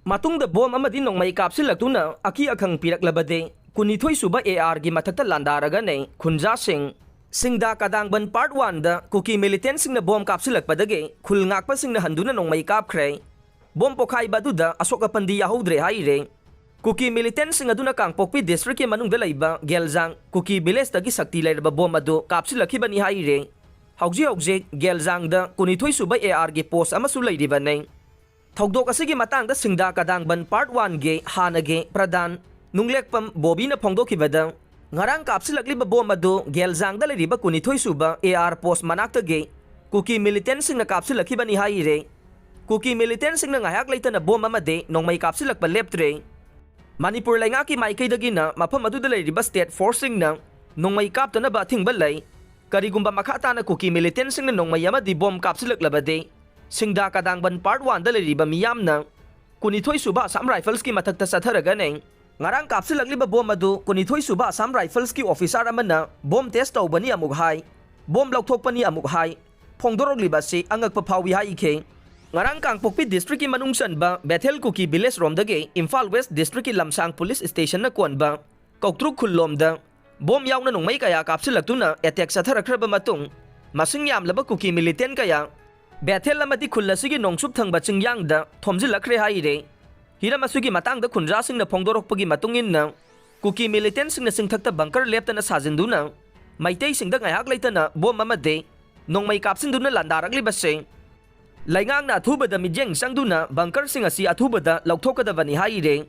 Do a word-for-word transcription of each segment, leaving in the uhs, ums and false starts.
ꯃꯇꯨꯡꯗ ꯕꯣꯝ ꯑꯃꯗꯤ ꯅꯣꯡꯃꯩ ꯀꯥꯞꯁꯤꯜꯂꯛꯇꯨꯅ ꯑꯀꯤ ꯑꯈꯪ ꯄꯤꯔꯛꯂꯕꯗꯤ ꯀꯨꯟꯅꯤꯊꯣꯏ ꯁꯨꯕ ꯑꯦ ꯑꯥꯔꯒꯤ ꯃꯊꯛꯇ ꯂꯥꯟꯗꯥꯔꯒꯅꯤ ꯈꯨꯟꯖꯥꯁꯤꯡ꯫ ꯁꯤꯡꯗꯥ ꯀꯗꯥꯡꯕꯟ ꯄꯥꯔꯠ ꯋꯥꯟꯗ ꯀꯨꯀꯤ ꯃꯤꯂꯤꯇꯦꯟꯁꯤꯡꯅ ꯕꯣꯝ ꯀꯥꯞꯁꯤꯜꯂꯛꯄꯗꯒꯤ ꯈꯨꯜ ꯉꯥꯛꯄꯁꯤꯡꯅ ꯍꯟꯗꯨꯅ ꯅꯣꯡꯃꯩ ꯀꯥꯞꯈ꯭ꯔꯦ꯫ ꯕꯣꯝ ꯄꯣꯈꯥꯏꯕ ꯑꯗꯨꯗ ꯑꯁꯣꯛ ꯑꯄꯟꯗꯤ ꯌꯥꯍꯧꯗ꯭ꯔꯦ ꯍꯥꯏꯔꯦ꯫ ꯀꯨꯀꯤ ꯃꯤꯂꯤꯇꯦꯟꯁꯤꯡ ꯑꯗꯨꯅ ꯀꯥꯡꯄꯣꯛꯄꯤ ꯗꯤꯁꯇ꯭ꯔꯤꯛꯀꯤ ꯃꯅꯨꯡꯗ ꯂꯩꯕ ꯒꯦꯜꯖꯥꯡ ꯀꯨꯀꯤ ꯚꯤꯂꯦꯖꯇꯒꯤ ꯁꯛꯇꯤ ꯂꯩꯔꯕ ꯕꯣꯝ ꯑꯗꯨ ꯀꯥꯞꯁꯤꯜꯂꯛꯈꯤꯕꯅꯤ ꯍꯥꯏꯔꯦ꯫ ꯍꯧꯖꯤꯛ ꯍꯧꯖꯤꯛ ꯒꯦꯜꯖꯥꯡꯗ ꯀꯨꯟꯅꯤꯊꯣꯏ ꯁꯨꯕ ꯑꯦ ꯑꯥꯔꯒꯤ ꯄꯣꯁ ꯑꯃꯁꯨ ꯂꯩꯔꯤꯕꯅꯤ꯫ ꯊꯧꯗꯣꯛ ꯑꯁꯤꯒꯤ ꯃꯇꯥꯡꯗ ꯁꯤꯡꯗꯥ ꯀꯗꯥꯡꯕꯟ ꯄꯥꯔꯠ ꯋꯥꯟꯒꯤ ꯍꯥꯟꯅꯒꯤ ꯄ꯭ꯔꯙꯥꯟ ꯅꯨꯡꯂꯦꯛꯄꯝ ꯕꯣꯕꯤꯅ ꯐꯣꯡꯗꯣꯛꯈꯤꯕꯗ, ꯉꯔꯥꯡ ꯀꯥꯞꯁꯤꯜꯂꯛꯂꯤꯕ ꯕꯣꯝ ꯑꯗꯨ ꯒꯦꯜꯖꯥꯡꯗ ꯂꯩꯔꯤꯕ ꯀꯨꯟꯅꯤꯊꯣꯏ ꯁꯨꯕ ꯑꯦ ꯑꯥꯔ ꯄꯣꯁ ꯃꯅꯥꯛꯇꯒꯤ ꯀꯨꯀꯤ ꯃꯤꯂꯤꯇꯦꯟꯁꯤꯡꯅ ꯀꯥꯞꯁꯤꯜꯂꯛꯈꯤꯕꯅꯤ ꯍꯥꯏꯔꯦ꯫ ꯀꯨꯀꯤ ꯃꯤꯂꯤꯇꯦꯟꯁꯤꯡꯅ ꯉꯥꯏꯍꯥꯛ ꯂꯩꯇꯅ ꯕꯣꯝ ꯑꯃꯗꯤ ꯅꯣꯡꯃꯩ ꯀꯥꯞꯁꯤꯜꯂꯛꯄ ꯂꯦꯞꯇ꯭ꯔꯦ꯫ ꯃꯅꯤꯄꯨꯔ ꯂꯩꯉꯥꯛꯀꯤ ꯃꯥꯏꯀꯩꯗꯒꯤꯅ ꯃꯐꯝ ꯑꯗꯨꯗ ꯂꯩꯔꯤꯕ ꯁ꯭ꯇꯦꯠ ꯐꯣꯔꯁꯁꯤꯡꯅ ꯅꯣꯡꯃꯩ ꯀꯥꯞꯇꯅꯕ ꯑꯊꯤꯡꯕ ꯂꯩ꯫ ꯀꯔꯤꯒꯨꯝꯕ ꯃꯈꯥ ꯇꯥꯅ ꯀꯨꯀꯤ ꯃꯤꯂꯤꯇꯦꯟꯁꯤꯡꯅ ꯅꯣꯡꯃꯩ ꯑꯃꯗꯤ ꯕꯣꯝ ꯀꯥꯞꯁꯤꯜꯂꯛꯂꯕꯗꯤ ꯁꯤꯡꯗꯥ ꯀꯗꯥꯡꯕꯟ ꯄꯥꯔꯠ ꯋꯥꯟꯗ ꯂꯩꯔꯤꯕ ꯃꯤꯌꯥꯝꯅ ꯀꯨꯟꯅꯤꯊꯣꯏ ꯁꯨꯕ ꯑꯁꯥꯝ ꯔꯥꯏꯐꯜꯁꯀꯤ ꯃꯊꯛꯇ ꯆꯠꯊꯔꯒꯅꯤ꯫ ꯉꯔꯥꯡ ꯀꯥꯞꯁꯤꯜꯂꯛꯂꯤꯕ ꯕꯣꯝ ꯑꯗꯨ ꯀꯨꯟꯅꯤꯊꯣꯏ ꯁꯨꯕ ꯑꯁꯥꯝ ꯔꯥꯏꯐꯜꯁꯀꯤ ꯑꯣꯐꯤꯁꯥꯔ ꯑꯃꯅ ꯕꯣꯝ ꯇꯦꯁ ꯇꯧꯕꯅꯤ ꯑꯃꯨꯛ ꯍꯥꯏ, ꯕꯣꯝ ꯂꯧꯊꯣꯛꯄꯅꯤ ꯑꯃꯨꯛ ꯍꯥꯏ, ꯐꯣꯡꯗꯣꯔꯛꯂꯤꯕ ꯑꯁꯤ ꯑꯉꯛꯄ ꯐꯥꯎꯏ ꯍꯥꯏꯈꯤ꯫ ꯉꯔꯥꯡ ꯀꯥꯡꯄꯣꯛꯄꯤ ꯗꯤꯁꯇ꯭ꯔꯤꯛꯀꯤ ꯃꯅꯨꯡ ꯆꯟꯕ ꯕꯦꯊꯦꯜ ꯀꯨꯀꯤ ꯚꯤꯂꯦꯖ ꯔꯣꯝꯗꯒꯤ ꯏꯝꯐꯥꯜ ꯋꯦꯁ ꯗꯤꯁꯇ꯭ꯔꯤꯛꯀꯤ ꯂꯝꯁꯥꯡ ꯄꯨꯂꯤꯁ ꯁ꯭ꯇꯦꯁꯟꯅ ꯀꯣꯟꯕ ꯀꯧꯇ꯭ꯔꯨꯛ ꯈꯨꯜꯂꯣꯝꯗ ꯕꯣꯝ ꯌꯥꯎꯅ ꯅꯣꯡꯃꯩ ꯀꯌꯥ ꯀꯥꯞꯁꯤꯜꯂꯛꯇꯨꯅ ꯑꯦꯇꯦꯛ ꯆꯠꯊꯔꯛꯈ꯭ꯔꯕ ꯃꯇꯨꯡ, ꯃꯁꯤꯡ ꯌꯥꯝꯂꯕ ꯀꯨꯀꯤ ꯃꯤꯂꯤꯇꯦꯟ ꯀꯌꯥ ꯕꯦꯊꯦꯜ ꯑꯃꯗꯤ ꯈꯨꯜ ꯑꯁꯤꯒꯤ ꯅꯣꯡꯆꯨꯞ ꯊꯪꯕ ꯆꯤꯡꯌꯥꯡꯗ ꯊꯣꯝꯖꯤꯜꯂꯛꯈ꯭ꯔꯦ ꯍꯥꯏꯔꯦ꯫ ꯍꯤꯔꯝ ꯑꯁꯤꯒꯤ ꯃꯇꯥꯡꯗ ꯈꯨꯟꯖꯥꯁꯤꯡꯅ ꯐꯣꯡꯗꯣꯔꯛꯄꯒꯤ ꯃꯇꯨꯡ ꯏꯟꯅ, ꯀꯨꯀꯤ ꯃꯤꯂꯤꯇꯦꯟꯁꯤꯡꯅ ꯆꯤꯡꯊꯛꯇ ꯕꯪꯀꯔ ꯂꯦꯞꯇꯅ ꯁꯥꯖꯤꯟꯗꯨꯅ ꯃꯩꯇꯩꯁꯤꯡꯗ ꯉꯥꯏꯍꯥꯛ ꯂꯩꯇꯅ ꯕꯣꯝ ꯑꯃꯗꯤ ꯅꯣꯡꯃꯩ ꯀꯥꯞꯁꯤꯟꯗꯨꯅ ꯂꯥꯟꯗꯥꯔꯛꯂꯤꯕꯁꯦ ꯂꯩꯉꯥꯛꯅ ꯑꯊꯨꯕꯗ ꯃꯤꯠꯌꯦꯡ ꯆꯪꯗꯨꯅ ꯕꯪꯀꯔꯁꯤꯡ ꯑꯁꯤ ꯑꯊꯨꯕꯗ ꯂꯧꯊꯣꯛꯀꯗꯕꯅꯤ ꯍꯥꯏꯔꯦ꯫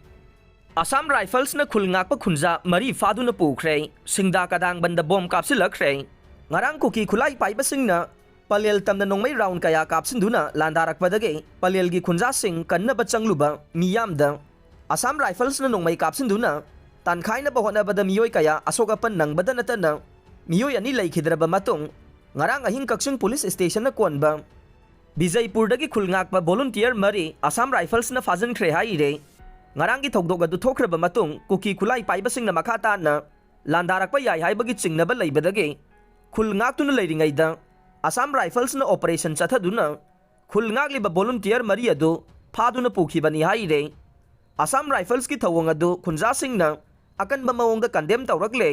ꯑꯁꯥꯝ ꯔꯥꯏꯐꯜꯁꯅ ꯈꯨꯜ ꯉꯥꯛꯄ ꯈꯨꯟꯖꯥ ꯃꯔꯤ ꯐꯥꯗꯨꯅ ꯄꯨꯈ꯭ꯔꯦ꯫ ꯁꯤꯡꯗꯥ ꯀꯗꯥꯡꯕꯟꯗ ꯕꯣꯝ ꯀꯥꯞꯁꯤꯜꯂꯛꯈ꯭ꯔꯦ꯫ ꯉꯔꯥꯡ ꯀꯨꯀꯤ ꯈꯨꯠꯂꯥꯏ ꯄꯥꯏꯕꯁꯤꯡꯅ ꯄꯂꯦꯜ ꯇꯝꯅ ꯅꯣꯡꯃꯩ ꯔꯥꯎꯟ ꯀꯌꯥ ꯀꯥꯞꯁꯤꯟꯗꯨꯅ ꯂꯥꯟꯗꯥꯔꯛꯄꯗꯒꯤ ꯄꯂꯦꯜꯒꯤ ꯈꯨꯟꯖꯥꯁꯤꯡ ꯀꯟꯅꯕ ꯆꯪꯂꯨꯕ ꯃꯤꯌꯥꯝꯗ ꯑꯁꯥꯝ ꯔꯥꯏꯐꯜꯁꯅ ꯅꯣꯡꯃꯩ ꯀꯥꯞꯁꯤꯟꯗꯨꯅ ꯇꯥꯟꯈꯥꯏꯅꯕ ꯍꯣꯠꯅꯕꯗ ꯃꯤꯑꯣꯏ ꯀꯌꯥ ꯑꯁꯣꯛ ꯑꯄꯟ ꯅꯪꯕꯗ ꯅꯠꯇꯅ ꯃꯤꯑꯣꯏ ꯑꯅꯤ ꯂꯩꯈꯤꯗ꯭ꯔꯕ ꯃꯇꯨꯡ, ꯉꯔꯥꯡ ꯑꯍꯤꯡ ꯀꯛꯆꯤꯡ ꯄꯨꯂꯤꯁ ꯁ꯭ꯇꯦꯁꯟꯅ ꯀꯣꯟꯕ ꯕꯤꯖꯩꯄꯨꯔꯗꯒꯤ ꯈꯨꯜ ꯉꯥꯛꯄ ꯚꯣꯂꯨꯟꯇꯤꯌꯔ ꯃꯔꯤ ꯑꯁꯥꯝ ꯔꯥꯏꯐꯜꯁꯅ ꯐꯥꯖꯤꯟꯈ꯭ꯔꯦ ꯍꯥꯏꯔꯦ꯫ ꯉꯔꯥꯡꯒꯤ ꯊꯧꯗꯣꯛ ꯑꯗꯨ ꯊꯣꯛꯈ꯭ꯔꯕ ꯃꯇꯨꯡ ꯀꯨꯀꯤ ꯈꯨꯠꯂꯥꯏ ꯄꯥꯏꯕꯁꯤꯡꯅ ꯃꯈꯥ ꯇꯥꯅ ꯂꯥꯟꯗꯥꯔꯛꯄ ꯌꯥꯏ ꯍꯥꯏꯕꯒꯤ ꯆꯤꯡꯅꯕ ꯂꯩꯕꯗꯒꯤ ꯈꯨꯜ ꯉꯥꯛꯇꯨꯅ ꯂꯩꯔꯤꯉꯩꯗ ꯑꯁꯥꯝ ꯔꯥꯏꯐꯜꯁꯅ ꯑꯣꯄꯔꯦꯁꯟ ꯆꯠꯊꯗꯨꯅ ꯈꯨꯜ ꯉꯥꯛꯂꯤꯕ ꯚꯣꯂꯨꯟꯇꯤꯌꯔ ꯃꯔꯤ ꯑꯗꯨ ꯐꯥꯗꯨꯅ ꯄꯨꯈꯤꯕꯅꯤ ꯍꯥꯏꯔꯦ꯫ ꯑꯁꯥꯝ ꯔꯥꯏꯐꯜꯁꯀꯤ ꯊꯧꯑꯣꯡ ꯑꯗꯨ ꯈꯨꯟꯖꯥꯁꯤꯡꯅ ꯑꯀꯟꯕ ꯃꯑꯣꯡꯗ ꯀꯟꯗꯦꯝ ꯇꯧꯔꯛꯂꯦ꯫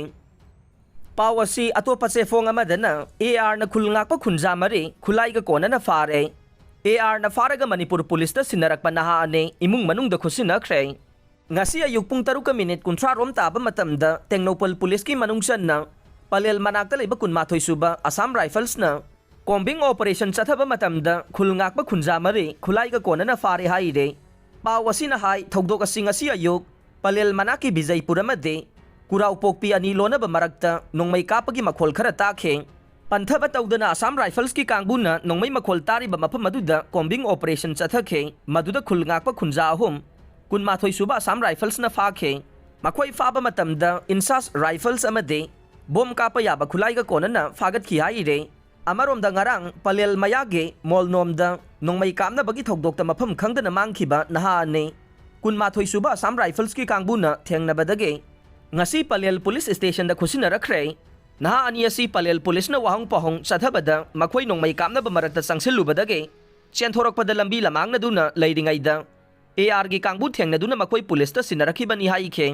ꯄꯥꯎ ꯑꯁꯤ ꯑꯇꯣꯞꯄ ꯆꯦꯐꯣꯡ ꯑꯃꯗꯅ ꯑꯦ ꯑꯥꯔꯅ ꯈꯨꯜ ꯉꯥꯛꯄ ꯈꯨꯟꯖꯥ ꯃꯔꯤ ꯈꯨꯠꯂꯥꯏꯒ ꯀꯣꯟꯅꯅ ꯐꯥꯔꯦ꯫ ꯑꯦ ꯑꯥꯔꯅ ꯐꯥꯔꯒ ꯃꯅꯤꯄꯨꯔ ꯄꯨꯂꯤꯁꯇ ꯁꯤꯟꯅꯔꯛꯄ ꯅꯍꯥ ꯑꯅꯤ ꯏꯃꯨꯡ ꯃꯅꯨꯡꯗ ꯈꯨꯠꯁꯤꯟꯅꯈ꯭ꯔꯦ꯫ ꯉꯁꯤ ꯑꯌꯨꯛ ꯄꯨꯡ ꯇꯔꯨꯛꯀ ꯃꯤꯅꯤꯠ ꯀꯨꯟꯊ꯭ꯔꯥ ꯔꯣꯝ ꯇꯥꯕ ꯃꯇꯝꯗ ꯇꯦꯡꯅꯧꯄꯜ ꯄꯨꯂꯤꯁꯀꯤ ꯃꯅꯨꯡ ꯆꯟꯅ ꯄꯂꯦꯜ ꯃꯅꯥꯛꯇ ꯂꯩꯕ ꯀꯨꯟꯃꯥꯊꯣꯏ ꯁꯨꯕ ꯑꯁꯥꯝ ꯔꯥꯏꯐꯜꯁꯅ ꯀꯣꯝꯕꯤꯡ ꯑꯣꯄꯔꯦꯁꯟ ꯆꯠꯊꯕ ꯃꯇꯝꯗ ꯈꯨꯜ ꯉꯥꯛꯄ ꯈꯨꯟꯖꯥ ꯃꯔꯤ ꯈꯨꯠꯂꯥꯏꯒ ꯀꯣꯟꯅꯅ ꯐꯥꯔꯦ ꯍꯥꯏꯔꯦ꯫ ꯄꯥꯎ ꯑꯁꯤꯅ ꯍꯥꯏ, ꯊꯧꯗꯣꯛ ꯑꯁꯤ ꯉꯁꯤ ꯑꯌꯨꯛ ꯄꯂꯦꯜ ꯃꯅꯥꯛꯀꯤ ꯕꯤꯖꯩꯄꯨꯔ ꯑꯃꯗꯤ ꯀꯨꯔꯥꯎꯄꯣꯛꯄꯤ ꯑꯅꯤ ꯂꯣꯟꯅꯕ ꯃꯔꯛꯇ ꯅꯣꯡꯃꯩ ꯀꯥꯞꯄꯒꯤ ꯃꯈꯣꯜ ꯈꯔ ꯇꯥꯈꯤ꯫ ꯄꯟꯊꯕ ꯇꯧꯗꯅ ꯑꯁꯥꯝ ꯔꯥꯏꯐꯜꯁꯀꯤ ꯀꯥꯡꯕꯨꯅ ꯅꯣꯡꯃꯩ ꯃꯈꯣꯜ ꯇꯥꯔꯤꯕ ꯃꯐꯝ ꯑꯗꯨꯗ ꯀꯣꯝꯕꯤꯡ ꯑꯣꯄꯔꯦꯁꯟ ꯆꯠꯊꯈꯤ꯫ ꯃꯗꯨꯗ ꯈꯨꯜ ꯉꯥꯛꯄ ꯈꯨꯟꯖꯥ ꯑꯍꯨꯝ, ꯀꯨꯟꯃꯥꯊꯣꯏ ꯁꯨꯕ ꯑꯁꯥꯝ ꯔꯥꯏꯐꯜꯁꯅ ꯐꯥꯈꯤ꯫ ꯃꯈꯣꯏ ꯐꯥꯕ ꯃꯇꯝꯗ ꯏꯟꯁꯥꯁ ꯔꯥꯏꯐꯜꯁ ꯑꯃꯗꯤ ꯕꯣꯝ ꯀꯥꯞꯄ ꯌꯥꯕ ꯈꯨꯠꯂꯥꯏꯒ ꯀꯣꯟꯅꯅ ꯐꯥꯒꯠꯈꯤ ꯍꯥꯏꯔꯦ꯫ ꯑꯃꯔꯣꯝꯗ ꯉꯔꯥꯡ ꯄꯂꯦꯜ ꯃꯌꯥꯒꯤ ꯃꯣꯜꯅꯣꯝꯗ ꯅꯣꯡꯃꯩ ꯀꯥꯞꯅꯕꯒꯤ ꯊꯧꯗꯣꯛꯇ ꯃꯐꯝ ꯈꯪꯗꯅ ꯃꯥꯡꯈꯤꯕ ꯅꯍꯥ ꯑꯅꯤ, ꯀꯨꯟꯃꯥꯊꯣꯏ ꯁꯨꯕ ꯑꯁꯥꯝ ꯔꯥꯏꯐꯜꯁꯀꯤ ꯀꯥꯡꯕꯨꯅ ꯊꯦꯡꯅꯕꯗꯒꯤ ꯉꯁꯤ ꯄꯂꯦꯜ ꯄꯨꯂꯤꯁ ꯁ꯭ꯇꯦꯁꯟꯗ ꯈꯨꯠꯁꯤꯟꯅꯔꯛꯈ꯭ꯔꯦ꯫ ꯅꯍꯥ ꯑꯅꯤ ꯑꯁꯤ ꯄꯂꯦꯜ ꯄꯨꯂꯤꯁꯅ ꯋꯥꯍꯪ ꯄꯥꯎꯍꯪ ꯆꯠꯊꯕꯗ ꯃꯈꯣꯏ ꯅꯣꯡꯃꯩ ꯀꯥꯞꯅꯕ ꯃꯔꯛꯇ ꯆꯪꯁꯤꯜꯂꯨꯕꯗꯒꯤ ꯆꯦꯟꯊꯣꯔꯛꯄꯗ ꯂꯝꯕꯤ ꯂꯃꯥꯡꯅꯗꯨꯅ ꯂꯩꯔꯤꯉꯩꯗ ꯑꯦ ꯑꯥꯔꯒꯤ ꯀꯥꯡꯕꯨ ꯊꯦꯡꯅꯗꯨꯅ ꯃꯈꯣꯏ ꯄꯨꯂꯤꯁꯇ ꯁꯤꯟꯅꯔꯛꯈꯤꯕꯅꯤ ꯍꯥꯏꯈꯤ꯫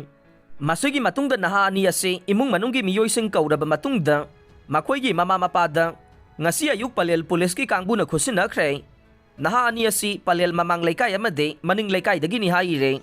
ꯃꯁꯤꯒꯤ ꯃꯇꯨꯡꯗ ꯅꯍꯥ ꯑꯅꯤ ꯑꯁꯤ ꯏꯃꯨꯡ ꯃꯅꯨꯡꯒꯤ ꯃꯤꯑꯣꯏꯁꯤꯡ ꯀꯧꯔꯕ ꯃꯇꯨꯡꯗ ꯃꯈꯣꯏꯒꯤ ꯃꯃꯥ ꯃꯄꯥꯗ ꯉꯁꯤ ꯑꯌꯨꯛ ꯄꯂꯦꯜ ꯄꯨꯂꯤꯁꯀꯤ ꯀꯥꯡꯕꯨꯅ ꯈꯨꯠꯁꯤꯟꯅꯈ꯭ꯔꯦ꯫ ꯅꯍꯥ ꯑꯅꯤ ꯑꯁꯤ ꯄꯂꯦꯜ ꯃꯃꯥꯡ ꯂꯩꯀꯥꯏ ꯑꯃꯗꯤ ꯃꯅꯤꯡ ꯂꯩꯀꯥꯏꯗꯒꯤꯅꯤ ꯍꯥꯏꯔꯦ꯫